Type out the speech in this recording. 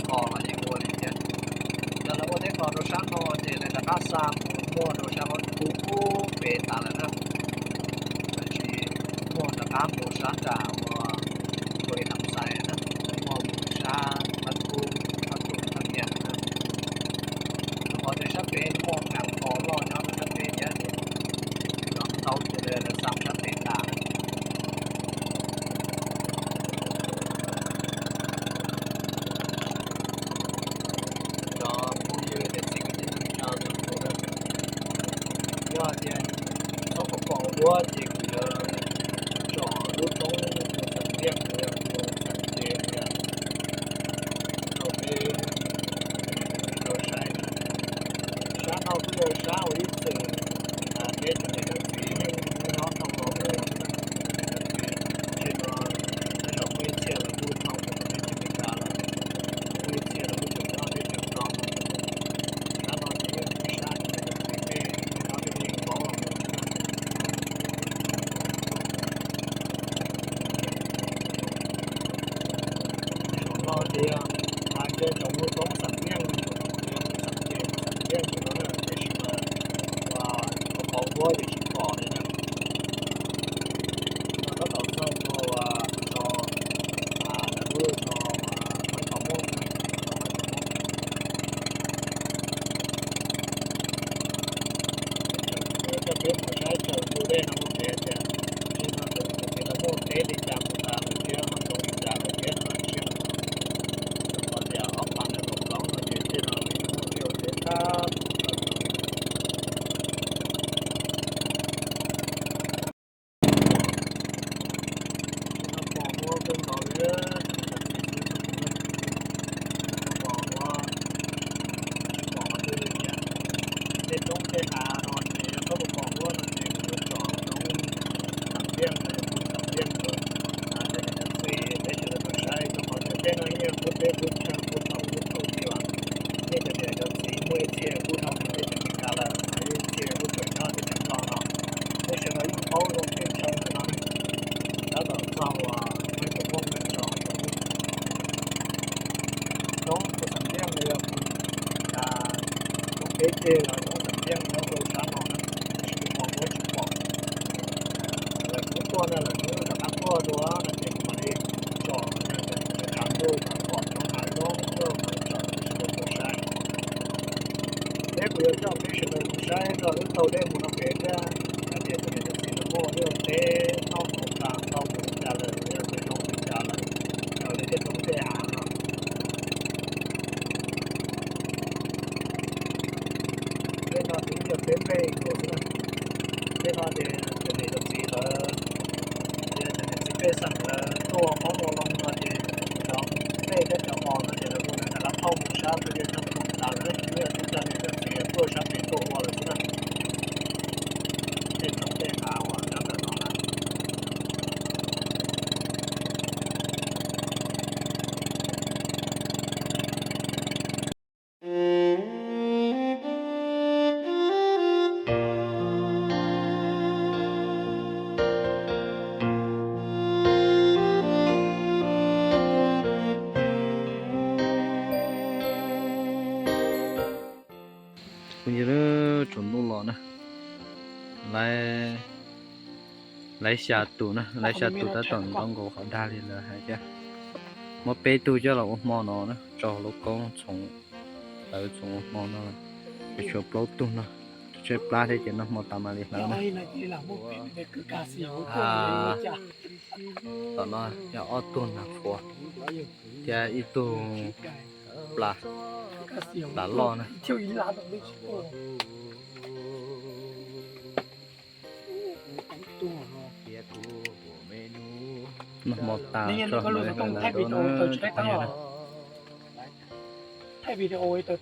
qos los yeej ua li thiab. Yog lawv ua teb qos rau sab no ces lawv rov qab xa mus muag rau sab qab kub pem tas lawm na. Tab sis muag rov qab mus sab nram uas ua li tam xais na, muag mus sab qab kub, qab kub thaj niam na. Qhov tias sab pem muaj nram qos loj nyob rau sab pem thiab ces cov ntau ces lawv xa mus sab pem tas. Cov phooj ywg niam txiv kwv tij neej tsa tus hlub, yog hais tias txhob pom pom huab ces kuv yuav tsom lub roob tus xeem Liaj los yog tus xeem Ces rau peb tau saib. Sab no kuj yog sab uas ib txwm peb cov niam cov txiv yeej nyob thoob plaws lawm xwb na. Tsis no tej zaum muaj ib txhia lawv kuj thoob rau teb chaws Amelikas lawm, muaj ib txhia lawv kuj tseem nyob teb chaws no. Sab no ces yeej yog sab cov niam cov txiv peb nyob twb yeej paub los mus xwb na. Saum no ces hais tias cov mus roob xeem Liaj, xeem Ces, xeem Liaj ntawd na, tiam sis mas uas qhov huab ces tsis pom li na. Tab tom txog rau uas tso, lawv lub tso, Maiv Thom Muaj, Maiv Thom Muaj. Coj peb mus saib chaw ntug dej no mus pem tias, tsis no tus txiv lawv muaj teb li cas mus tas lawm thiab ho zoo li cas lawm thiab no tsis. Qhov tias ob phav nees nkaum plaub no ces tej no lawv yeej muaj tej ua teb tag plaws no. Tsis no pom huab kawg nkaus li, pom huab, tsis pom qhov twg li thiab. Tej roob tej hav no ces yog koj mus pom huab no ces kuv yuav tsom roob Xam Liaj no, yog tus Xam Liaj no, cov niam cov txiv peb sawv daws tau saib rau qhov tias tej no yeej yog huab teb huab chaw huab thaum ub thaum i uas nej cov niam cov txiv muaj ib txhia kuj dhau mus teb chaws Amelikas lawm, ib txhia kuj tseem nyob teb chaws no no. Peb sawv daws yeej paub zoo tej chaw ntawm no ne. Tab tom txog uas Maiv Thom Muaj ntawm no, roob tus Xam Liaj no yog roob peb ceg los roob Xam Liaj nyob rau sab no na, tab sis kuv pom huab tsis pom. Lawv hnub tuaj ntag, lawv hnub rov qab tuaj dua no ces kuv mam li tsom, tsaus ntuj mam pom roob hav zoo nkauj mas tsom rau sawv daws tau saib. Thiab kuv yuav coj peb sawv daws mus saib nrog wb taug dej mus no pem thiab, hais tias cov niam cov txiv lawv muaj ib ua teb noj mus tas ntau mus li cas lawm, yog tias zoo li cas lawm, raws li tej roob tej hav no. Tej no ces yog peb nplej nkaus xwb na. Tej no ces cov niam cov txiv lawv, cov niam txiv pej xeem lawv tuaj ua qoob ua loo no ces cov nplej thiab cov qos no ces lawv kuj rov qab thauj mus sab pem, cov niam cov txiv tuaj sab pem tuaj ua lawm xwb na. Tej roob tej hav uas nyob ntawm no na. Kuv tsaus ntuj los na, lawv xya tus na, lawv xya tus tab tom ntaus nkaus qhov dag li lawv hais thiab. Muab peb tug coj los ua hmo no na, tso hauv lub koob txhoov, lawv txhoov ua hmo no, tshuav plaub tug no, tshaib plab thiab ces noj hmo tas mam li hlawv na. Tom no yog ob tug nag qhuav thiab ib tug plas, plas loj na. Noj hmo tas tso hlawv na, phooj ywg na.